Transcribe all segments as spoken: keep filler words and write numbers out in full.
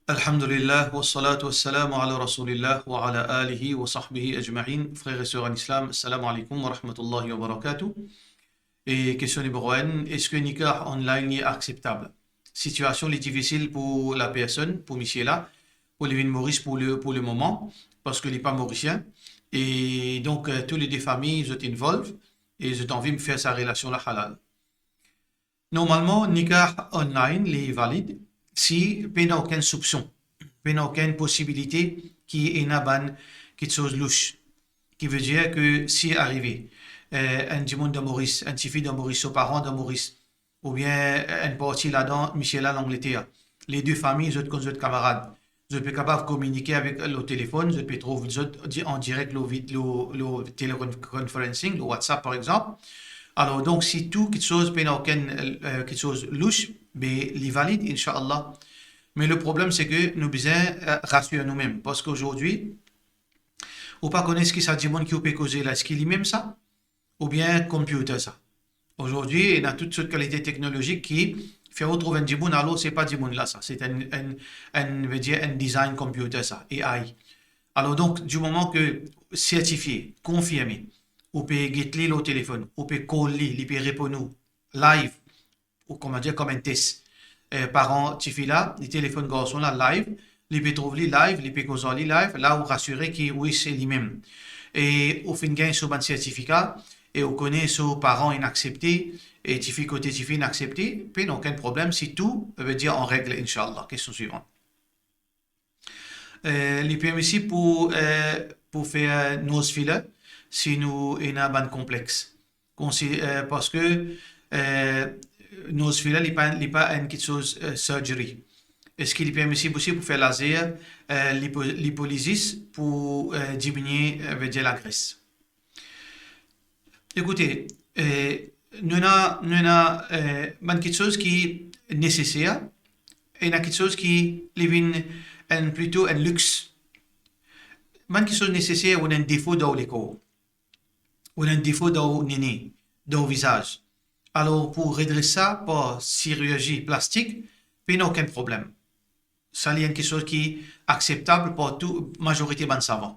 Alhamdulillah, wassalatu wassalamu ala Rasoulillah, wa ala alihi wa sahbihi ajmain. Frer e ser an Islam, assalamu alaikum wa rahmatullahi wa barakatuh. E kestion nimero enn, eski nikah online li akseptab? Sitiasion li difisil pou lapersonn, pou misie la, pou li vinn Moris pou le, pou le moman, parski li pa Morisien. E donk, eh, tou le de fami, zot involve, e zot anvi fer sa relasion la halal. Normalman, nikah online li valid si pena okenn soupson, pena okenn posibilite ki ena bann kiksoz louch. Ki vedir ki si arive, eh, enn dimoun dan Moris, enn tifi dan Moris, so paran dan Moris, oubien enn parti ladan misie la Langleter, le de fami, zot konn zot kamarad, zot pe kapav kominike avek, lor telefonn, zot pe trouv zot di-, an direk lor vid-, lor, lor teleconferencing, lor WhatsApp par exanp. Alor, donk, si tou kiksoz pena okenn, eh, kiksoz louch, be li valid, inshallah. Me le problem, se ki nou bizin, eh, rasir noumem, parski azordi, ou pa kone eski sa dimoun ki ou pe koze la, eski limem sa, oubien computer sa. Azordi, ena tout sort kalite teknolozik ki fer ou trouv enn dimoun, alor se pa dimoun la sa, se enn, enn, enn, vedir enn design computer sa, A I. Alor donk, di moman ki sertifie, konfirme, ou pe get li lor telefonn, ou pe call li, li pe reponn ou live, ou kouma dir, kouma enn tes. Eh, paran tifi la, li telefonn garson la live, li pe trouv li live, li pe koz ar li live, la ou rasire ki wi, se limem. E ou finn gagn so bann sertifika, e ou kone so paran inn aksepte, e tifi kote tifi inn aksepte, pena okenn problem, si tou, vedir an reg, inshallah. Kestion swivan. Eh, li permisib pou, eh, pou fer nose filler si nou ena bann konplex. Konsi-, eh, parski, eh, nose filler li pa, li pa enn kiksoz, eh, surgery. Eski li permisib osi pou fer lazer, eh, lipo-, lipolizis pou, eh, diminie, eh, vedir lagres? Ekoute, eh, nou ena, nou ena, eh, bann kiksoz ki neseser, ena kiksoz ki li vinn enn, plito enn lix. Bann kiksoz neseser, ou ena enn defo dan ou lekor, ou ena enn defo dan ou nene, dan ou vizaz. Alor, pou redres sa par sirurzi plastik, pena okenn problem. Sa li enn kiksoz ki akseptab par tou, mazorite bann savan.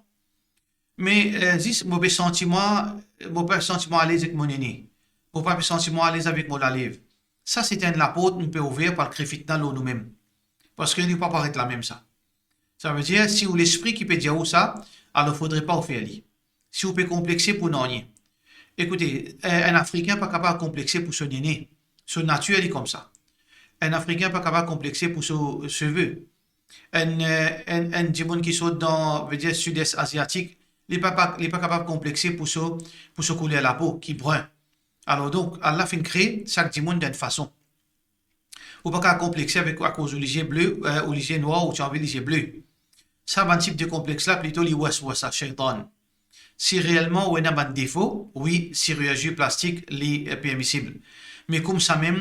Me, eh, zis mo pe santi mwa, mo pa santi mwa alez ek mo nene. Mo pa pe santi mwa alez avek mo lalev. Sa se enn laport nou pe ouver pou al kre fitna lor noumem. Parski li pa paret lamem sa. Savedir, si ou lespri ki pe dir ou sa, alor fodre pa ou fer li. Si ou pe konplexe pou nanye. Ekoute, eh, enn Afrikin pa kapav konplexe pou so nene. So natir li koumsa. Enn Afrikin pa kapav konplexe pou so seve. Enn, eh, enn, enn dimoun ki sort dan, vedir, Sides Aziatik, li pa, pa, li pa kapav konplexe pou so, pou so kouler lapo ki brin. Alor donk, Allah finn kre sak dimoun dan enn fason. Ou pa kapav konplexe avek, akoz ou lizie ble, eh, ou lizie nwar, ou ti anvi lizie ble. Sa bann tip de konplex la, plito li waswasa shaytan. Si reelman ou ena bann defo, wi, sirurzi plastik li, eh, permisib. Me koumsamem,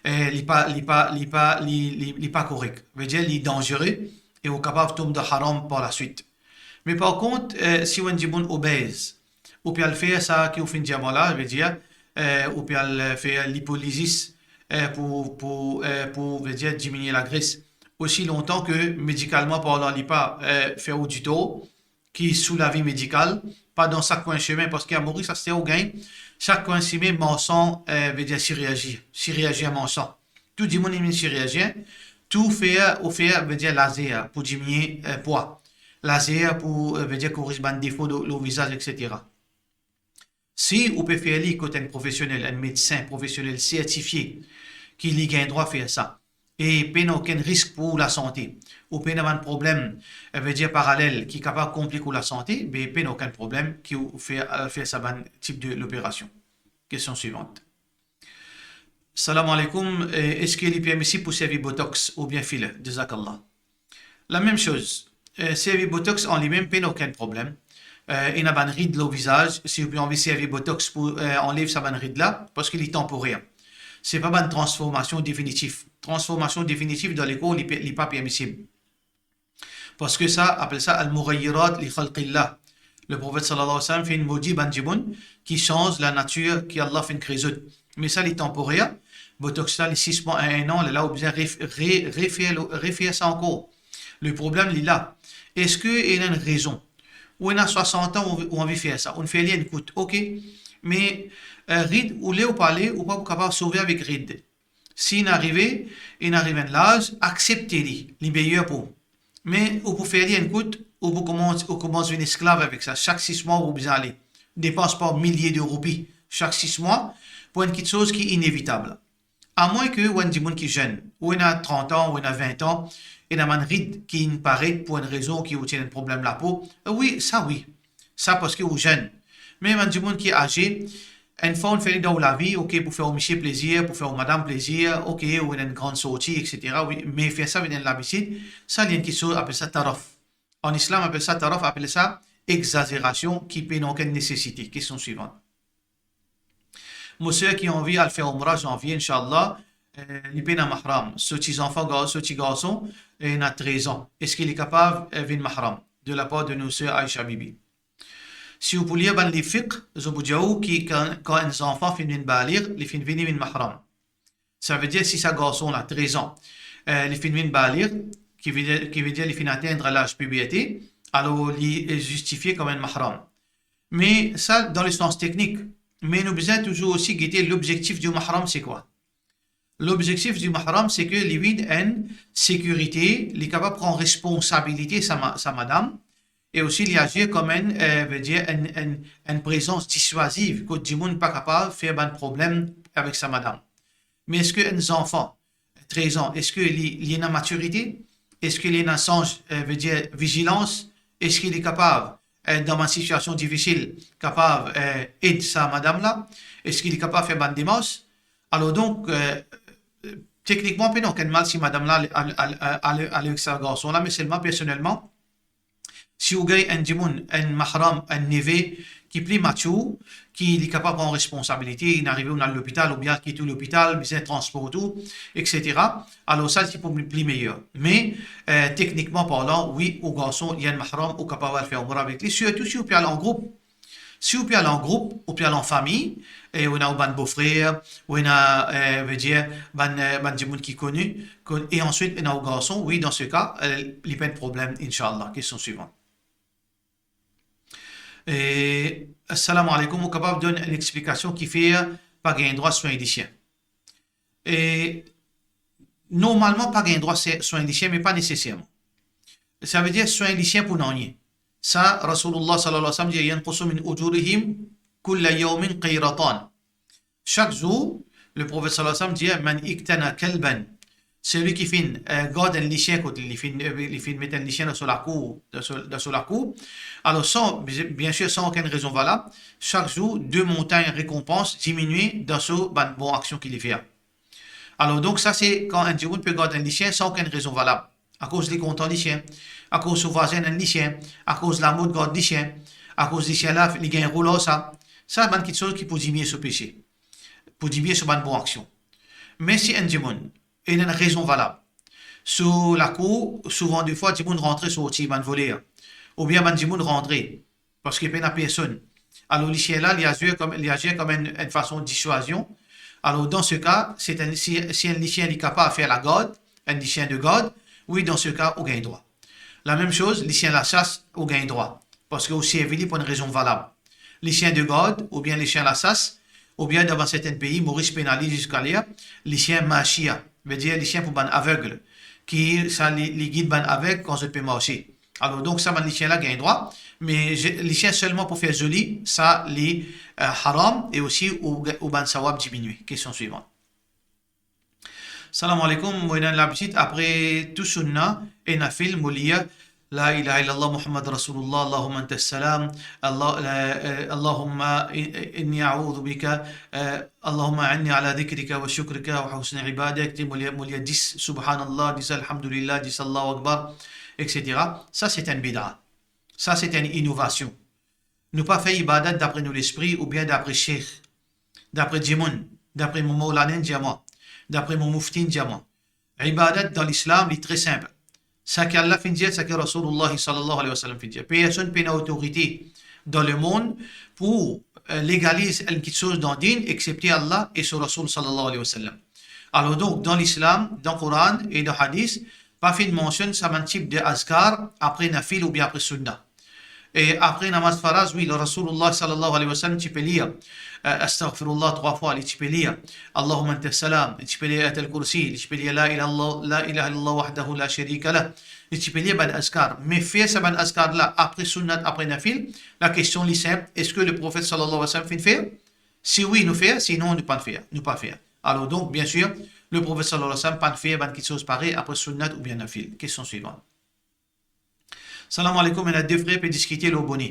eh, li pa, li pa, li pa, li, li, li pa korek. Vedir, li danzere e ou kapav tom dan haram par laswit. Me par kont, eh, si ou enn dimoun obez, ou pe al fer sa ki ou finn dir mwa la, vedir, eh, ou pe al, eh, fer lipolizis, eh, pou, pou, eh, pou, vedir, diminie lagres. Osi lontan ki medikalman parlan li pa, eh, fer ou ditor, ki sou lavi medikal, pa dan sak kwin sime, parski a Moris aster ou gagn sak kwin sime marsan, eh, vedir sirurzi, sirurzi marsan. Tou dimoun inn vinn sirurzi, tou fer, ou fer, vedir lazer pou diminie, eh, pwa. Lazer pou, eh, vedir koriz bann defo lor, lor vizaz, et cetera. Si ou pe fer li kot enn profesionel, enn medsin profesionel sertifie ki li gagn drwa fer sa, e pena okenn risk pou ou lasante, ou pena bann problem, eh, vedir paralel ki kapav konplik ou lasante, be pena okenn problem ki ou fer, eh, fer sa bann tip de loperasion. Kestion swivan. Salam aleykoum, eh, eski li permisib pou servi botox oubien filler? Jazakallah. Lamem soz, eh, servi botox an limem pena okenn problem. Eh, ena bann rid lor vizaz, si ou pe anvi servi botox pou, eh, anlev sa bann rid la, parski li tanporer. Se pa bann transformasion definitif. Transformasion definitif dan lekor, li pe, li pa permisib. Parski sa, apel sa al-mughayyirat li khalqillah. Leprofet sallallahu alayhi wa sallam finn modi bann dimoun ki sanz lanatir ki Allah finn kre zot. Me sa, li tanporer. Botox la, li sis mwa, enn an, lerla ou bizin ref-, re-, refer, refer sa ankor. Le problem li la. Eski ena enn rezon? Ou ena swasant an, ou, ou anvi fer sa, ou fer li enn kout, ok. Me, eh, rid, ou le ou pa le, ou pa pou kapav sove avek rid. Si inn arive, inn ariv enn laz, aksepte li, li meyer pou ou. Me ou pou fer li enn kout, ou pou koumans, ou koumans vinn esklav avek sa. Sak sis mwa ou bizin ale depans par milie de roupi sak sis mwa pou enn kiksoz ki inevitab. Amwin ke ou enn dimoun ki zenn, ou ena trant an, ou ena vin an, ena bann rid ki'nn paret pou enn rezon ki ou ti ena enn problem lapo, wi, sa wi. Sa parski ou zenn. Me bann dimoun ki aze, enn fwa ou fer li dan ou lavi, ok, pou fer ou misie plezir, pou fer ou madam plezir, ok, ou ena enn gran sorti, et cetera. Wi, me fer sa vinn enn labitid, sa li enn kiksoz apel sa taraf. An islam apel sa taraf, apel sa exazerasion ki pena okenn nesesite. Kestion swivan. Mo ser ki anvi al fer Umra zanvie, inshallah, eh, li pena mahram. So ti zanfan gar-, so ti garson, eh, ena trez an. Eski li kapav, eh, vinn mahram? De la part de nou ser Aisha Bibi. Si ou pou lir bann liv fiqh, zot pou dir ou ki kan, kan enn zanfan finn vinn baligh, li finn vini vinn mahram. Savedir si sa garson la, trez an, eh, li finn vinn baligh, ki vedir, ki vedir li finn atenn laz piberte, alor li, eh, zistifie kouma enn mahram. Me sa, dan le sans teknik. Me nou bizin touzour osi gete lobzektif di mahram, se kwa? Lobzektif di mahram, se ke li vinn enn sekirite, li kapav pran responsabilite sa ma-, sa madam, e osi li azir kouma enn, eh, vedir enn, enn, enn prezans diswaziv, kot dimoun pa kapav fer bann problem avek sa madam. Me eski enn zanfan trez an, eski li, li ena matirite? Eski li ena sans, eh, vedir vizilans? Eski li kapav, eh, dan bann sitiasion difisil, kapav, eh, ed sa madam la? Eski li kapav fer bann demars? Alor donk, eh, teknikman, pena okenn mal si madam la ale, ale, ale, ale, ale avek sa garson la, me selman personelman, si ou gagn enn dimoun, enn mahram, enn neve ki pli matir, ki li kapav pran responsabilite, inn arive ou al lopital, oubien kit ou lopital, bizin transport ou, et cetera. Alor sa, se pou pli meyer. Me, eh, teknikman parlan, wi, ou garson, li enn mahram, ou kapav al fer Umra avek li, sirtou si ou pe al an group. Si ou pe al an group, ou pe al an fami, e ou ena ou bann bofrer, ou ena, eh, vedir, bann, eh, bann dimoun ki koni, kon-, e answit ena ou garson, wi, dan se ka, eh, li pa enn problem, inshallah. Kestion swivan. E, assalamu alaikum, ou kapav donn enn explikasion kifer pa gagn drwa swagn lisien? E, normalman, pa gagn drwa se-, swagn lisien, me pa neseserman. Savedir swagn lisien pou nanye. Sa, Rasoulullah sallallahu alayhi wa sallam dir, "Yanqusu min ujurihim kulla yawmin qiratan." Sak zour, le Profet sallallahu alayhi wa sallam dir, "Man iqtana kalban." Selwi ki finn, eh, gard enn lisien kot li, li finn, eh, li finn met enn lisien dan so lakour, dan so, dan so lakour. Alor, san, bien, biensir, san okenn rezon valab, sak zour, de montagn rekonpans diminie dan so bann bon aksion ki li fer. Alor, donk, sa se kan enn dimoun pe gard enn lisien san okenn rezon valab. Akoz li kontan lisien, akoz so vwazin ena enn lisien, akoz lamod gard lisien, akoz lisien la, li gagn rol ar sa. Sa bann kiksoz ki pou diminie so pese, pou diminie so bann bon aksion. Me si enn dimoun ena enn rezon valab, so lakour, souvan defwa, dimoun rantre sorti, bann voler, oubien bann dimoun rantre, parski pena personn. Alor, lisien la, li azir kom, li azir kom enn, enn fason diswazion. Alor, dan se ka, se enn, si, si enn lisien li kapav fer lagard, enn lisien de gard, wi, dan se ka, ou gagn drwa. Lamem soz, lisien lasas, ou gagn drwa, parski ou servi li pou enn rezon valab. Lisien de gard, oubien lisien lasas, oubien dan bann sertin pei, Moris pena li ziska ler, lisien mashia, vedir lisien pou bann aveg, ki sa li, li gid bann aveg kan zot pe marse. Alor, donk, sa bann lisien la gagn drwa, me ze-, lisien selman pou fer zoli, sa li, eh, haram, e osi ou, ou bann sawab diminie. Kestion swivan. Salam alaikum, mo ena labitid, apre tou sunna e nafil, mo lir, La ilaha illallah Muhammad Rasulullah, Allahumma anta salam, Allah, eh, eh, Allahumma i-, i-, inni a'udhu bika, eh, Allahumma a'inni ala dhikrika wa shukrika wa husni ibadatik, mo lir, mo lir dis Subhanallah, dis Alhamdulillah, dis Allahu Akbar, et cetera. Sa se enn bida. Sa se enn inovasion. Nou pa fer ibadat dapre nou lespri oubien dapre sheikh, dapre dimoun, dapre mo Mawlana inn dir mwa, dapre mo mufti inn dir mwa. Ibadat dan Lislam, li tre sinp. Sa ki Allah finn dir, sa ki Rasoulullah sallallahu alayhi wa sallam finn dir. Personn pena otorite dan lemond pou, eh, legaliz enn kiksoz dan din, exepte Allah e so Rasoul sallallahu alayhi wa sallam. Alor donk, dan Lislam, dan Koran e dan Hadis, pa finn mansionn sa bann tip de azkar apre nafil oubien apre sunna. E apre namaz faraz, wi, le Rasoulullah sallallahu alayhi wa sallam ti pe lir, eh, Astaghfirullah trwa fwa, li ti pe lir Allahumma anta salam, li ti pe lir Ayatul Kursi, li ti pe lir La ilaha illallah, La ilaha illallah wahdahu la sharika lah, li ti pe lir bann azkar. Me fer sa bann azkar la apre sunnat, apre nafil, lakestion li sinp, eski le Profet sallallahu alayhi wa sallam finn fer? Si wi, nou fer, sinon nou pa fer, nou pa fer. Alor donk, bien sir, le Profet sallallahu alayhi wa sallam pa fer bann kiksoz parey apre sunnat oubien nafil. Kestion swivan. Salam aleykoum, ena de frer pe diskite lor bone.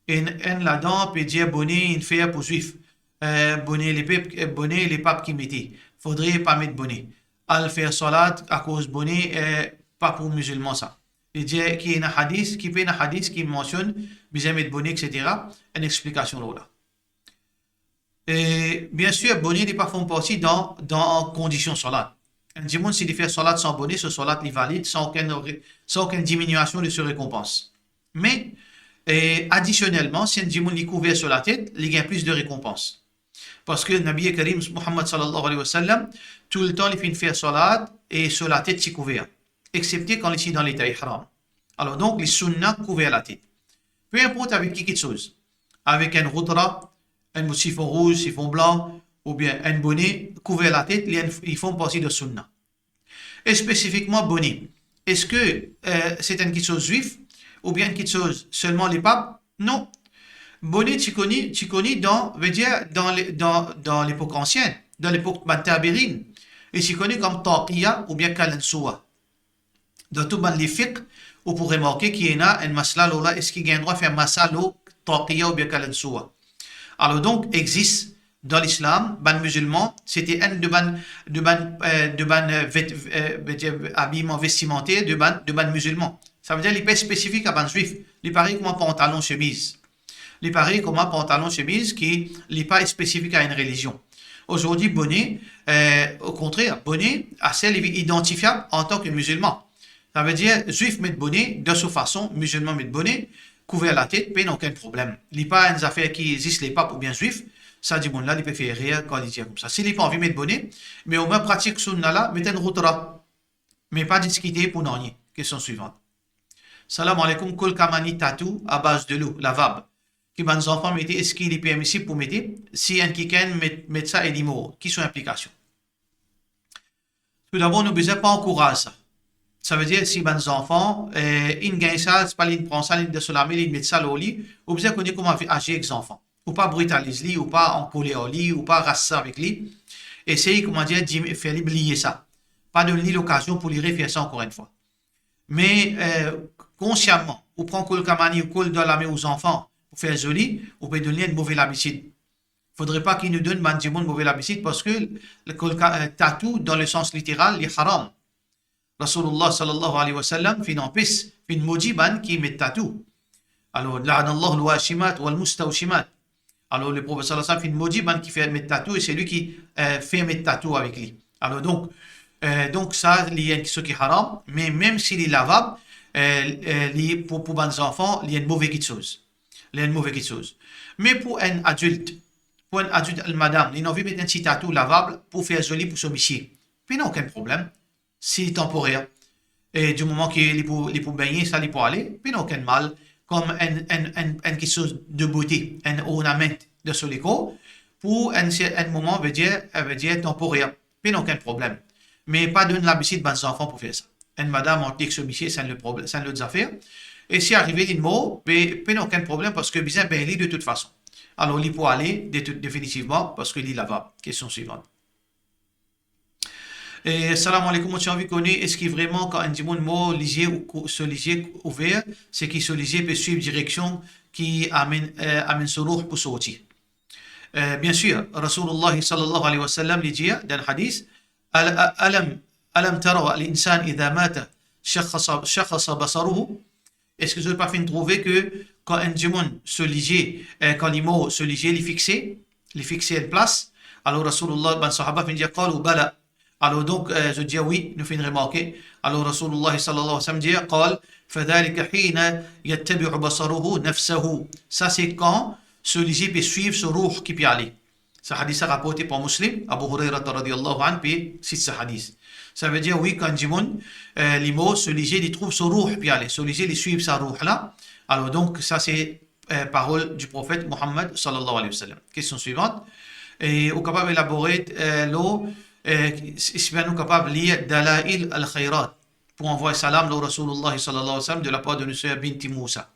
Enn, enn ladan pe dir bone inn fer pou Zwif. Eh, bone lepep, eh, bone lepap ki mete. Fodre pa met bone. Al fer salat akoz bone, eh, pa pou mizilman sa. Li dir ki ena hadis, ki pena hadis ki mansionn bizin met bone, et cetera. Enn explikasion lor la. E, bien sir, bone li pa form parti dan, dan kondision salat. Enn dimoun, si li fer salat san bone, so salat li valid, san okenn re-, san okenn diminiasion de so rekonpans. Me, e, adisionelman, si enn dimoun li kouver so latet, li gagn plis de rekonpans. Parski Nabi Karim Muhammad sallallahu alayhi wa sallam, toultan li finn fer salat e so latet ti kouver, exsepte kan li ti dan leta ihram. Alor donk, li sunna kouver latet. Pe inport avek ki kiksoz, avek enn routra, enn bout sifon rouz, sifon blan, oubien enn bone, kouver latet, li enn, li form parti de sunna. E spesifikman bone, eski, eh, se enn kiksoz Zwif, oubien enn kiksoz selman lepap? Non. Bone ti koni, ti koni dan, vedir dan le-, dan, dan lepok ansien, dan lepok bann tabi'in, e ti koni kom taqiya oubien kalansoua. Dan tou bann liv fiqh, ou pou remarke ki ena enn masala lor la, eski gagn drwa fer masa lor taqiya oubien kalansoua. Alor donk, exis dan lislam, bann mizilman, sete enn de bann, de bann, eh, de bann, eh, vet-, eh, vedir, abiman vestimanter de bann, de bann mizilman. Savedir li pa spesifik a bann Zwif, li parey kouma pantalon, semiz. Li parey kouma pantalon, semiz ki li pa spesifik a enn relizion. Azordi, bone, eh, okontrer, bone, aster li idantifiab antan ki mizilman. Savedir, Zwif met bone dan so fason, mizilman met bone, kouver latet, pena okenn problem. Li pa enn zafer ki zis lepap oubien Zwif, sa dimoun la, li pe fer erer kan li dir koumsa. Si li pa anvi met bone, me omwin pratik sunna la, met enn routra. Me pa diskite pou nanye. Kestion swivan. Salam aleykoum, kol kamani tatou a baz delo, lavab, ki bann zanfan mete, eski li permisib pou mete? Si enn kikenn met, met sa e li mor, ki so inplikasion? Toudabor, nou bizin pa ankouraz sa. Savedir, si bann zanfan, eh, inn gagn sa, sipa li inn pran sa, li inn dan so lame, li inn met sa lor li, ou bizin kone kouma vi-, azir ek zanfan. Ou pa britaliz li, ou pa ankoler ar li, ou pa ras sa avek li. Esey, koumadir, dim-, fer li bliye sa. Pa donn li lokazion pou li refer sa ankor enn fwa. Me, eh, konsiaman, ou pran kol kamani, ou kol dan lame ou zanfan pou fer zoli, ou pe donn li enn move labitid. Fodre pa ki nou donn bann dimoun move labitid, parski le kol ka-, eh, tatou, dan le sans literal, li haram. Rasoulullah sallallahu alayhi wa sallam finn anpes, finn modi bann ki met tatou. Alor, la'anallahu al-washimat wal mustawshimat. Alor, le Profet sallallahu alayhi wa sallam finn modi bann ki fer met tatou e selwi ki, eh, fer met tatou avek li. Alor, donk, eh, donk sa, li enn kiksoz ki haram, me mem si li lavab, eh, eh, li, pou, pou bann zanfan, li enn move kiksoz. Li enn move kiksoz. Me pou enn adilt, pou enn adilt, enn madam, li anvi met enn ti tatou lavab pou fer zoli pou so misie, pena okenn problem. Si tanporer, e di moman ki li pou, li pou begne, sa li pou ale, pena okenn mal, kom enn, enn, enn, enn kiksoz de bote, enn ornament dan so lekor, pou enn se-, enn moman, vedir, vedir tanporer, pena okenn problem. Me pa donn labitid bann zanfan pou fer sa. Enn madam ant li ek so misie, sa enn lot problem, sa enn lot zafer. E si arive li mor, be, pena okenn problem, parski bizin begn li de tout fason. Alor, li pou ale, de tout, definitivman, parski li lavab. Kestion swivan. E, salam aleykoum, mo ti anvi kone, eski vreman kan enn dimoun mor, lizie ou kou-, so lizie ouver, seki so lizie pe swiv direksion ki amenn, eh, amenn so rouh pou sorti? Eh, bien sir, Rasoulullah sallallahu alayhi wa sallam, li dir dan hadis, "Al-, a-, alam, alam tara al-insan idha mata shakhasa, shakhasa basaruhu?" Eski zot pa finn trouve ke kan enn dimoun, so lizie, eh, kan li mor, so lizie li fixe, li fixe enn plas? Alor Rasoulullah, bann sahaba finn dir, "Qalu bala." Alor donk, eh, zot dir, "Wi, nou finn remarke." Alor Rasoulullah sallallahu alayhi wa sallam dir, qal, "Fadhalika hina yattabi'u basaruhu nafsahu." Sa se kan so lizie pe swiv so rouh ki pe ale. Sa hadis la raporte par Muslim, Abu Hurairah radiyallahu anhu pe sit sa hadis. Savedir, wi, kan dimoun, eh, li mor, so lizie li trouv so rouh pe ale, so lizie li swiv sa rouh la. Alor, donk, sa se, eh, parol di profet Muhammad, sallallahu alayhi wa sallam. Kestion swivant. E ou kapav elabore, eh, lor, eh, si, si nou kapav lir Dalail al-Khayrat, pou anvoy salam lor Rasoulullah, sallallahu alayhi wa sallam, de la par de nou ser Binti Moussa.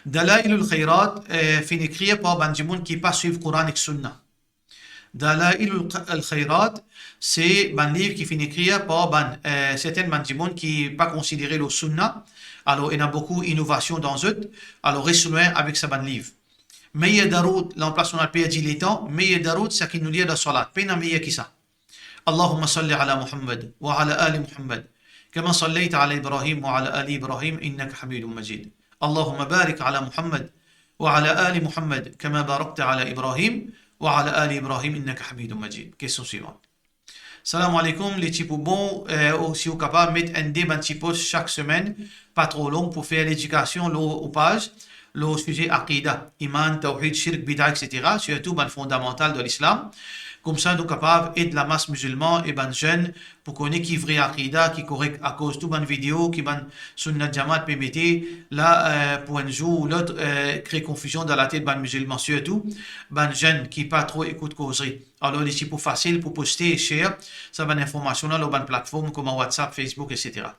Dalailul Khayrat, eh, finn ekrir par bann dimoun ki pa swiv Koran ek Sunna. Dalailul Q-, al Khayrat, se bann liv ki finn ekrir par bann, eh, sertin bann dimoun ki pa konsidere lor Sunna. Alor, ena boukou inovasion dan zot. Alor, res lwin avek sa bann liv. Meyer daroud, lanplas nou al perdi letan, meyer daroud, sa ki nou lir dan salat. Pena meyer ki sa. اللهم صل على محمد وعلى آل محمد كما صليت على إبراهيم وعلى آل إبراهيم إنك حميد مجيد. اللهم بارك على محمد وعلى آل محمد كما باركت على إبراهيم وعلى آل إبراهيم إنك حميد مجيد. Kestion swivant. Salam aleykoum, li ti pou bon, eh, ou si ou kapav met enn de bann ti post sak semenn, pa tro long, pou fer ledikasion lor ou paz, lor size aqida, iman, tawhid, shirk, bida, et cetera, sirtou bann fondamantal dan Lislam. Koumsa, nou kapav ed lamas mizilman e bann zenn pou kone ki vre aqida, ki korek, akoz tou bann video ki bann Sunnat Jamaat pe mete la, eh, pou enn zour ou lot, eh, kre konfizion dan latet bann mizilman, sirtou bann zenn ki pa tro ekout kozri. Alor, li ti pou fasil pou poste e share sa bann informasion la lor bann platform kouma WhatsApp, Facebook, et cetera.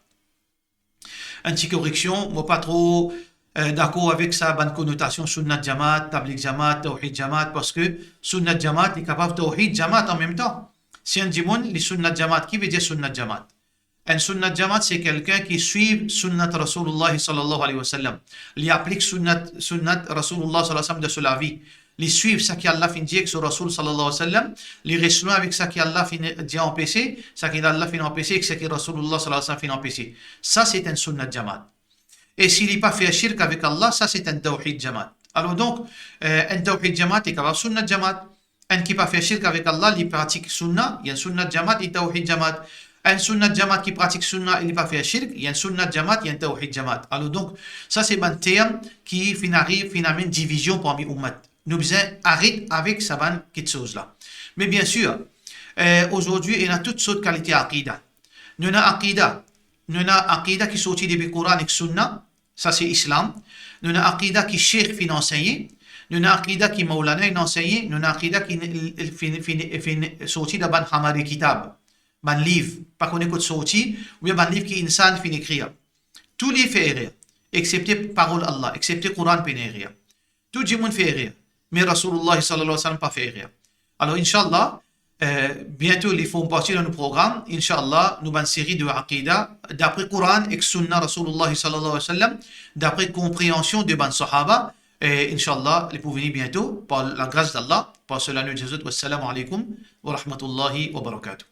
Enn ti koreksion, mo pa tro, eh, dakor avek sa bann konotasion Sunnat Jamaat, Tablig Jamaat, Tawhid Jamaat, parski Sunnat Jamaat, li kapav Tawhid Jamaat anmemtan. Si enn dimoun, li Sunnat Jamaat, ki vedir Sunnat Jamaat? Enn Sunnat Jamaat, se kelkenn ki swiv Sunnat Rasoulullah, sallallahu alayhi wa sallam. Li aplik Sunnat, Sunnat Rasoulullah, sallallahu alayhi wa sallam, dan so lavi. Li swiv seki Allah finn dir ek so Rasoul, sallallahu alayhi wa sallam. Li res lwin avek seki Allah finn dir anpese, seki Allah finn anpese, ek seki Rasoulullah, sallallahu alayhi wa sallam, finn anpese. Sa, se enn Sunnat Jamaat. E si li pa fer shirk avek Allah, sa, se enn Tawhid Jamaat. Alor donk, eh, enn Tawhid Jamaat, li kapav Sunnat Jamaat. Enn ki pa fer shirk avek Allah, li pratik Sunna, li enn Sunnat Jamaat, li Tawhid Jamaat. Enn Sunnat Jamaat ki pratik Sunna e li pa fer shirk, li enn Sunnat Jamaat, li enn Tawhid Jamaat. Alor donk, sa se bann term ki finn ariv, finn amenn divizion parmi ummat. Nou bizin aret avek sa bann kiksoz la. Me biensir, eh, azordi, ena tout sort kalite aqida. Nou ena aqida, nou ena aqida ki sorti depi Koran ek Sunna, sa se Islam. Nou ena aqida ki sheikh finn ansegne. Nou ena aqida ki Maulana finn ansegne. Nou ena aqida ki finn, finn, finn sorti dan bann Ahli Kitab, bann liv, pa kone kot sorti, oubien bann liv ki insan finn ekrir. Tou liv fer erer, exepte parol Allah, exepte Koran pena erer. Tou dimoun fer erer, me Rasoulullah, sallallahu alayhi wa sallam, pa fer erer. Alor, inshallah, eh, biento li form parti dan nou program, inshallah, nou bann seri de aqida, dapre Koran ek Sunna Rasoulullah, sallallahu alayhi wa sallam, dapre konpreansion de bann sahaba, e inshallah, li pou vini biento, par lagras d'Allah, par sela nou dir zot, wassalamu alaykum wa rahmatullahi wa barakatuh.